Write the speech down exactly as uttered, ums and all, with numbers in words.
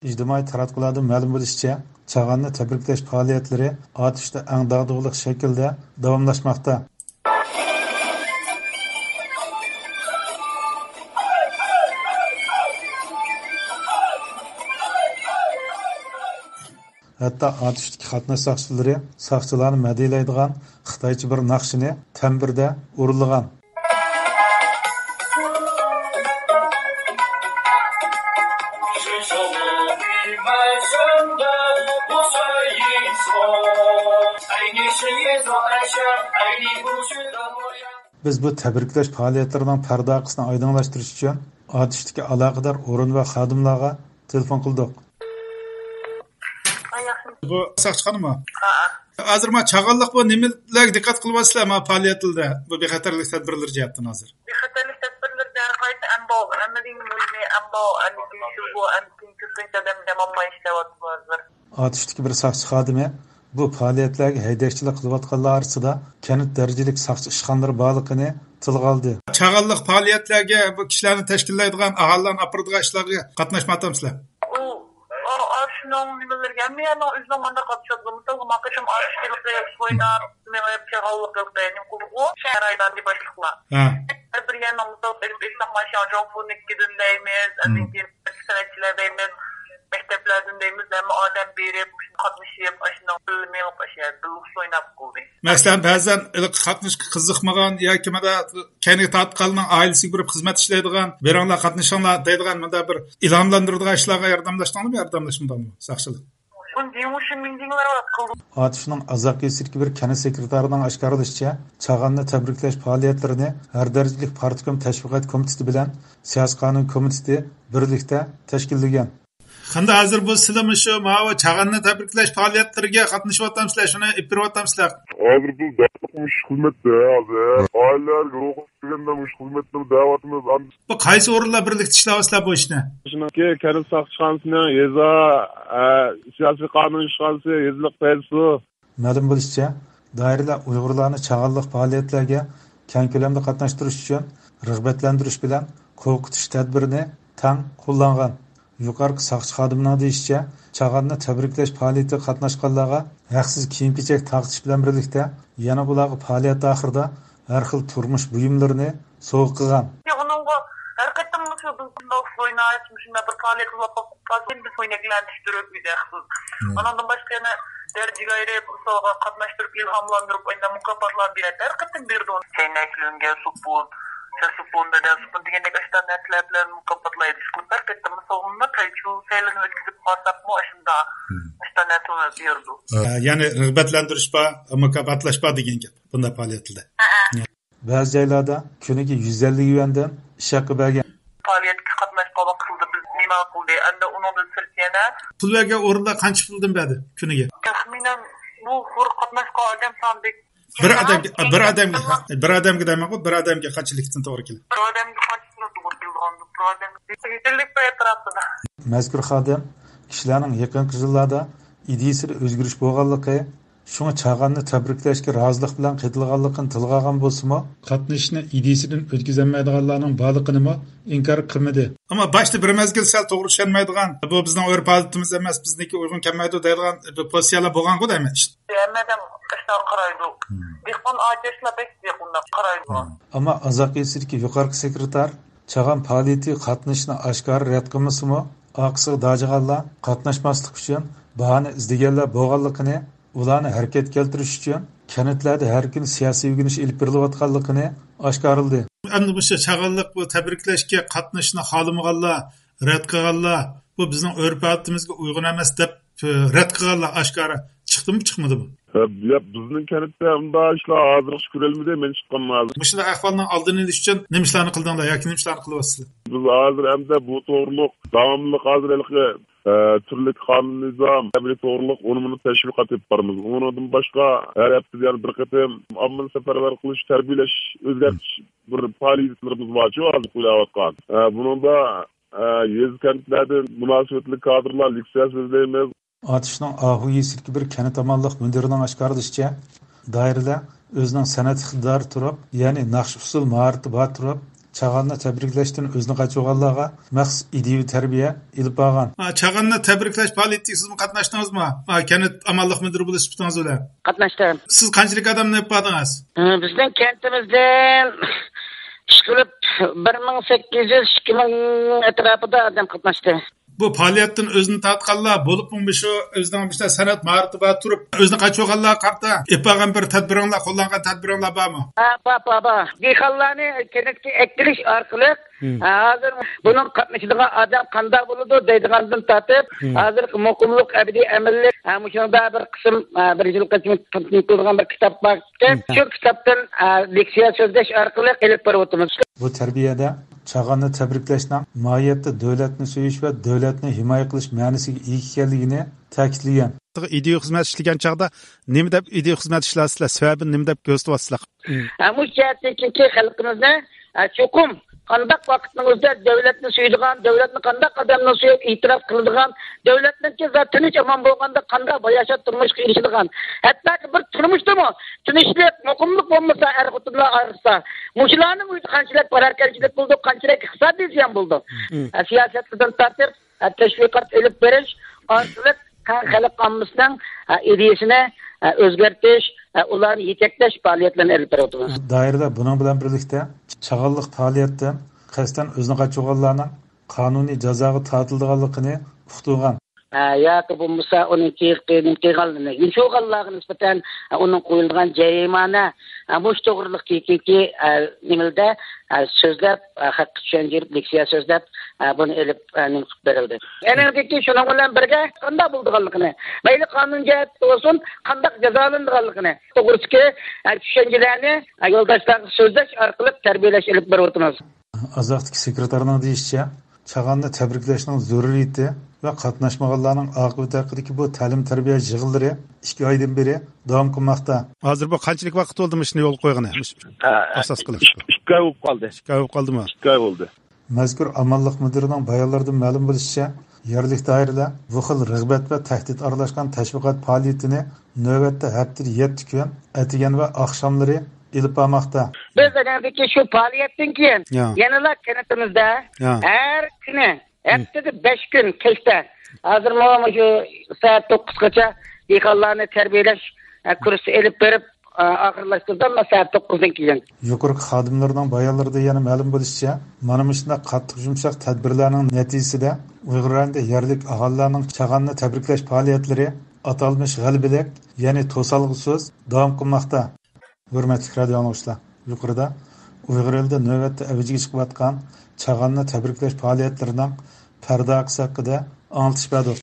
ئىجتىمائىي تاراتقۇلاردىن مەلۇم بولۇشىچە، چاغاننى تەبرىكلەش پائالىيەتلىرى ئاتۇشتا ئەڭ داغدۇغىلىق شەكىلدە داۋاملاشماقتا. ھەتتا ئاتۇشتىكى قاتناش ساقچىلىرى ساقچىلارنى مەدھىيەلەيدىغان خىتايچە بىر ناخشىنى تەمبۇردا ئورۇنلىغان. بىز بۇ تەبرىكلەش پائالىيەتلىرىنىڭ پەردە ئارقىسىنى ئايدىڭلاشتۇرۇش ئۈچۈن ئاتۇشتىكى ئالاقىدار ئورۇن ۋە خادىملارغا تېلېفون قىلدۇق. بۇ ساقچىخانىمۇ؟ ھە. ھازىر ما چاغانلىق بۇ نېمىلەرگە دىققەت قىلىۋاتىسىلەر ما پائالىيەتلىرىدە؟ بۇ بىخەتەرلىك تەدبىرلىرى جەھەتتىن ھازىر. بىخەتەرلىك تەدبىرلىرىدە ھەر قايسى ئەمما ھەممىدىن مۇھىمى، ئەمما ئەمدى شۇ، بۇ ئەمدى كۆپىنچە ئادەم دەم ئالماي ئىشلەۋاتىدۇ ھازىر. ئاتۇشتىكى بىر ساقچى خادىمى بۇ پائالىيەتلەرگە ھەيدەكچىلىك قىلىۋاتقانلار ئارىسىدا كەنت دەرىجىلىك ساقچى ئىشخانىلىرى بارلىقىنى تىلغا ئالدى. چاغانلىق پائالىيەتلەرگە بۇ كىشىلەرنى تەشكىللەيدىغان، ئاھالىلەرنى ئاپىرىدىغان ئىشلارغا قاتناشمايۋاتامسىلەر؟ ئۇ، ئۇ ئاتۇشنىڭ نېمىلىرىگە ھەممە يەرنىڭ ئۆزىنىڭ مانداق ئاتۇشى بار. مىسالغا، ماڭا قېشىم ئاتۇش كېلىپ ئوينار، مېڭىپ چاغانلىق قىلىپ نېمە قىلىدىغۇ، شەھەر ئايلاندى باشلىقلار. ھە. ھەر بىر يەرنىڭ مىسال ئېلىپ ئېيتساق، مانا شۇ جۇڭفۇنىڭكىدىن دەيمىز، مم. ئاندىن كېيىن سەنئەتچىلەر دەيمىز، مەكتەپلەردىن دەيمىز، ھەممە ئادەم بېرىپ، مۇشۇ قاتنىشىپ، ئاشۇنداق بىللە مېڭىپ، ئاشۇ يەردە بىللە ئويناپ قىلدى. مەسىلەن، بەزەن ھېلىقى قاتنىشىشقا قىزىقمىغان ياكى مانا كەينىگە تارتقانلارنىڭ ئائىلىسىگە بېرىپ خىزمەت ئىشلەيدىغان، بېرىڭلار قاتنىشىڭلار دەيدىغان مۇنداق بىر ئىلھاملاندۇرىدىغان ئىشلارغا ياردەملەشتىڭلارمۇ، ياردەملەشمىدىڭلارمۇ ساقچىلار؟ ئاتۇشنىڭ ئازاق يېزىسىدىكى بىر كەنت سېكرېتارىنىڭ ئاشكارىلىشىچە، چاغاننى تەبرىكلەش پائالىيەتلىرىنى ھەر دەرىجىلىك پارتكوم تەشۋىقات كومىتېتى بىلەن سىياسىي قانۇن كومىتېتى بىرلىكتە تەشكىللىگەن. قانداق ھازىر بۇ سىلىمۇ شۇ ماۋۇ چاغاننى تەبرىكلەش پائالىيەتلىرىگە قاتنىشىۋاتامسىلەر، شۇنى ئېلىپ بېرىۋاتامسىلەر؟ ھازىر بىز دائىم مۇشۇ خىزمەتتە ھازىر. ئائىلىلەرگە روھى دېگەندە مۇشۇ خىزمەتنى دەۋاتىمىز. بۇ قايسى ئورۇنلار بىرلىكتە ئىشلەۋاتىسىلەر بۇ ئىشنى؟ شۇنىڭكى كەنت ساقچىخانىسىنىڭ يېزا، ئە، سىياسىي قانۇن ئىشخانىسى، يېزىلىق پەيزىسۇ. مەلۇم بولۇشىچە، دائىرىلەر ئۇيغۇرلارنى چاغانلىق پائالىيەتلەرگە كەڭ كۆلەمدە قاتناشتۇرۇش ئۈچۈن رىغبەتلەندۈرۈش بىلەن قورقۇتۇش تەدبىرىنى تەڭ قوللانغان. يۇقىرىقى ساقچى خادىمىنىڭ دېيىشىچە، چاغاننى تەبرىكلەش پائالىيىتىگە قاتناشقانلارغا ھەقسىز كىيىم-كېچەك تارقىتىش بىلەن بىرلىكتە، يەنە ئۇلارغا پائالىيەت ئاخىرىدا ھەر خىل تۇرمۇش بۇيۇملىرىنى سوۋغا قىلغان. ئۇنىڭغا ھەر قېتىم مۇشۇ بىز بۇنداق ئويناش، مۇشۇنداق بىر پائالىيەت قىلىۋاتقان بىز ئويناكلەنتىشتۈرۈپ ئۆيدە. مم. ئۇنىڭدىن باشقا يەنە دەرىجىگە ئايرىپ، مىسالغا قاتناشتۇرۇپ، ئىلھاملاندۇرۇپ، ئاندىن مۇكاپاتلارنى بېرەتتى. ھەر قېتىم بېرىدۇ. چەينەك، لۆڭگە، سوپۇن، سەل سوپۇن، دەدە سوپۇن دېگەندەك ئاشۇنداق نەرسىلەر بىلەن مۇكاپاتلايدۇ. ئىشقىلىپ ھەر قېتىم مىسالغا مۇنداق تەيچۇ سەيلىنى ئۆتكۈزۈپ قالساقمۇ ئاشۇنداق، مم، ئاشۇنداق نەرسىلەرنى بېرىدۇ. ئە، يەنى رىغبەتلەندۈرۈش بار، مۇكاپاتلاش بار دېگەن گەپ بۇنداق پائالىيەتلەردە. ھەئە. بەزى جايلاردا كۈنىگە يۈز ئەللىك يۈەندىن ئىش ھەققى بەرگەن. پائالىيەتكە قاتناشقان ۋاقتىدا بىز نېمە قىلدى؟ ئەمدى ئۇنىڭدىن سىرت يەنە. پۇل بەرگەن ئورۇندا قانچە پۇلدىن بەردى كۈنىگە؟ تەخمىنەن بۇ بىر قاتناشقان ئادەم سانى بەك. بىر ئادەمگە، بىر ئادەمگە، بىر ئادەمگە دەيمەنغۇ، بىر ئادەمگە قانچىلىكتىن توغرا كېلىدۇ؟ بىر ئادەمگە قانچىسىنى توغرا كېلىدىغاندۇ؟ بىر ئادەمگە يۈز ئەللىك بىر ئەتراپىدا. مەزكۇر خادىم كىشىلەرنىڭ يېقىنقى يىللاردا ئىدىيىسىدە ئۆزگىرىش بولغانلىقى، شۇڭا چاغاننى تەبرىكلەشكە رازىلىق بىلەن قېتىلغانلىقىنى تىلغا ئالغان بولسىمۇ، قاتنىشىشنى ئىدىيىسىدىن ئۆتكۈزەلمەيدىغانلارنىڭ بارلىقىنىمۇ ئىنكار قىلمىدى. ئەمما باشتا بىر مەزگىل سەل توغرا چۈشەنمەيدىغان، بۇ بىزنىڭ ئۆرپ-ئادىتىمىز ئەمەس، بىزنىڭكى ئۇيغۇن كەلمەيدۇ دەيدىغان بىر پوزىتسىيەلەر بولغانغۇ دەيمەن ئىشتە. ھەممە ئادەم ئاشۇنداق قارايدۇ. مم. دېھقان ئاچاشلا بەك يېقىنداق قارايدۇ. مم. ئەمما ئازاق يېزىسىدىكى يۇقىرىقى سېكرېتار چاغان پائالىيىتىگە قاتنىشىشنى ئاشكارا رەت قىلمىسىمۇ، ئارقىسىغا داجىغانلار قاتناشماسلىق ئۈچۈن باھانە ئىزدىگەنلەر بولغانلىقىنى، ئۇلارنى ھەرىكەتكە كەلتۈرۈش ئۈچۈن كەنتلەردە ھەر كۈنى سىياسىي ئۆگىنىش ئېلىپ بېرىلىۋاتقانلىقىنى ئاشكارىلىدى. ئەمدى مۇشۇ چاغانلىق بۇ تەبرىكلەشكە قاتنىشىشنى خالىمىغانلار، رەت قىلغانلار، بۇ بىزنىڭ ئۆرپ-ئادىتىمىزگە ئۇيغۇن ئەمەس دەپ، ئە، رەت قىلغانلار ئاشكارا چىقتىمۇ، چىقمىدىمۇ؟ ھە، ياق، بىزنىڭ كەنتتە ئۇنداق ئىشلار ھازىرغىچە كۆرۈلمىدى، مەن چىققاندىن ھازىر. مۇشۇنداق ئەھۋالنىڭ ئالدىنى ئېلىش ئۈچۈن نېمە ئىشلارنى قىلدىڭلار ياكى نېمە ئىشلارنى قىلىۋاتىسىلەر؟ بىز ھازىر ئەمدى بۇ توغرۇلۇق داۋاملىق ھازىر ھېلىقى، ئە، تۈرلۈك قانۇن نىزام، ئەمەلىي توغرۇلۇق ئۇنىمۇنى تەشۋىقات ئېلىپ بارىمىز. ئۇنىڭدىن باشقا ھەر ھەپتىدە يەنە بىر قېتىم ئاممىنى سەپەرۋەر قىلىش، تەربىيەلەش، ئۆزگەرتىش بىر پائالىيەتلىرىمىز بارچۇ ھازىر قىلىۋاتقان. ئە، بۇنىڭدا، ئە، يېزا كەنتلەردىن مۇناسىۋەتلىك كادىرلار لېكسىيە سۆزلەيمىز. ئاتۇشنىڭ ئاھۇ يېزىسىدىكى بىر كەنت ئامانلىق مۇدىرىنىڭ ئاشكارىلىشىچە، دائىرىلەر ئۆزىنىڭ سەنئەت ئىقتىدارى تۇرۇپ، يەنى ناخشا-ئۇسسۇل ماھارىتى بار تۇرۇپ، چاغاننى تەبرىكلەشتىن ئۆزىنى قاچۇرغانلارغا مەخسۇس ئىدىيەۋى تەربىيە ئېلىپ بارغان. ھا، چاغاننى تەبرىكلەش پائالىيىتىگە سىزمۇ قاتناشتىڭىزمۇ؟ ھا، كەنت ئامانلىق مۇدىرى بولۇش سۈپىتىڭىز بىلەن. قاتناشتىم. سىز قانچىلىك ئادەمنى ئېلىپ باردىڭىز؟ ھە، بىزنىڭ كەنتىمىزدىن ئىشقىلىپ بىر مىڭ سەككىز يۈز، ئىككى مىڭ ئەتراپىدا ئادەم قاتناشتى. بۇ پائالىيەتتىن ئۆزىنى تارتقانلار، بولۇپمۇ مۇشۇ ئۆزىنىڭ مۇشۇنداق سەنئەت ماھارىتى بار تۇرۇپ، ئۆزىنى قاچۇرغانلارغا قارىتا ئېلىپ بارغان بىر تەدبىرىڭلار، قوللانغان تەدبىرىڭلار بارمۇ؟ ھە، بار، بار، بار. دېھقانلارنى كەنتكە ئەكېلىش ئارقىلىق، ھە، ھازىر بۇنىڭ قاتنىشىدىغان ئادەم قانداق بولىدۇ دەيدىغاندىن تارتىپ، ھازىرقى مۇقىملىق، ئەبەدىي ئەمىنلىك، ھە، مۇشۇنىڭدا بىر قىسىم، ھە، بىر يىل قېتىم تەقدىم قىلىدىغان بىر كىتاب بار. شۇ كىتابتىن، ھە، لېكسىيە سۆزلەش ئارقىلىق ئېلىپ بېرىۋاتىمىز. بۇ تەربىيەدە چاغاننى تەبرىكلەشنىڭ ماھىيەتتە دۆلەتنى سۆيۈش ۋە دۆلەتنى ھىمايە قىلىش مەنىسىگە ئىگە ئىكەنلىكىنى تەكىتلىگەن. ئىدىيە خىزمەت ئىشلىگەن چاغدا نېمە دەپ ئىدىيە خىزمەت ئىشلەرسىلەر؟ سەۋەبىنى نېمە دەپ كۆرسىتىۋاتىسىلەر؟ ھە، مۇشۇ جەھەتتىكى خەلقىمىزنى، ھە، چوقۇم قانداق ۋاقىتنىڭ ئۆزىدە دۆلەتنى سۆيىدىغان، دۆلەتنى قانداق ئادەمنىڭ سۆيۈپ ئېتىراپ قىلىدىغان، دۆلەتنىڭكى زادى تىنچ ئامان بولغاندا قانداق باياشات تۇرمۇشقا ئېرىشىدىغان، ھەتتاكى بىر تۇرمۇشتىمۇ تىنچلىق، مۇقىملىق بولمىسا، ئەر خوتۇنلار ئارىسىدا مۇشۇلارنىڭ ئۆيىدە قانچىلىك پاراكەنچىلىك بولىدۇ، قانچىلىك ئىقتىسادىي زىيان بولىدۇ. ھە، سىياسەتلىرىدىن تارتىپ، ھە، تەشۋىقات ئېلىپ بېرىش ئارقىلىق ھە، خەلق ئاممىسىنىڭ، ھە، ئىدىيىسىنى، ھە، ئۆزگەرتىش، ھە، ئۇلارنى يېتەكلەش پائالىيەتلىرىنى ئېلىپ بېرىۋاتىمىز. دائىرىدە بۇنىڭ بىلەن بىرلىكتە چاغانلىق پائالىيەتتىن قەستەن ئۆزىنى قاچۇرغانلارنىڭ قانۇنىي جازاغا تارتىلىدىغانلىقىنى ئۇقتۇرغان. ھە، ياكى بولمىسا ئۇنىڭ قىلغانلىرىنى، يوشۇرغانلارغا نىسبەتەن، ھە، ئۇنىڭ قويۇلىدىغان جەرىمانە، ھە، مۇشۇ توغرىلىق كېيىنكى، ھە، نېمىدە، ھە، سۆزلەپ، ھە، خەققە چۈشەندۈرۈپ، لېكسىيە سۆزلەپ، ھە، بۇنى ئېلىپ، ھە، نېمە قىلىپ بېرىلدى. يەنىكى شۇنىڭ بىلەن بىرگە قانداق بولىدىغانلىقىنى، مەيلى قانۇن جەھەتتە بولسۇن، قانداق جازالىنىدىغانلىقىنى توغرىسىدىكى، ھە، چۈشەنچىلەرنى، ھە، يولداشلارغا سۆزلەش ئارقىلىق تەربىيەلەش ئېلىپ بېرىۋاتىمىز. ئازاقتىكى سېكرېتارنىڭ دېيىشىچە، چاغاننى تەبرىكلەشنىڭ زۆرۈرىيىتى ۋە قاتناشمىغانلارنىڭ ئاقىۋىتى ھەققىدىكى بۇ تەلىم-تەربىيە يىغىنلىرى ئىككى ئايدىن بېرى داۋام قىلماقتا. ھازىر بۇ قانچىلىك ۋاقىت بولدى مۇشۇنى يولغا قويغىنى؟ مۇش-، ھە، ئاساس قىلىش. ئىككى، ئىككى ئاي بولۇپ قالدى. ئىككى ئاي بولۇپ قالدىمۇ؟ ئىككى ئاي بولدى. مەزكۇر ئامانلىق مۇدىرىنىڭ بايانلىرىدىن مەلۇم بولۇشىچە، يەرلىك دائىرىلەر بۇ خىل رىغبەت ۋە تەھدىت ئارىلاشقان تەشۋىقات پائالىيىتىنى نۆۋەتتە ھەپتىدە يەتتە كۈن، ئەتىگەن ۋە ئاخشاملىرى ئېلىپ بارماقتا. بىز ئەنەڭدىكى شۇ پائالىيەتتىن كېيىن يا. يەنىلا كەنتىمىزدە يا. ھەر كۈنى، ھەپتىدە بەش كۈن كەچتە، ھازىرمۇ مۇشۇ سائەت توققۇزغىچە دېھقانلارنى تەربىيەلەش، ئە، كۇرسى ئېلىپ بېرىپ، ئە، ئاخىرلاشتۇردۇق، مانا سائەت توققۇزدىن كېيىن. يۇقىرىقى خادىملىرىنىڭ بايانلىرىدا يەنە مەلۇم بولۇشىچە، مانا مۇشۇنداق قاتتىق يۇمشاق تەدبىرلەرنىڭ نەتىجىسىدە ئۇيغۇر رايونىدا يەرلىك ئاھالىلەرنىڭ چاغاننى تەبرىكلەش پائالىيەتلىرى ئاتالمىش غەلىبىلىك، يەنى توسالغۇسىز داۋام قىلماقتا. ھۆرمەتلىك رادىيو ئاڭلىغۇچىلار، يۇقىرىدا ئۇيغۇر ئېلىدا نۆۋەتتە ئەۋجىگە چىقىۋاتقان چاغاننى تەبرىكلەش پائالىيەتلىرىنىڭ پەردە ئارقىسى ھەققىدە ئاڭلىتىش بەردۇق.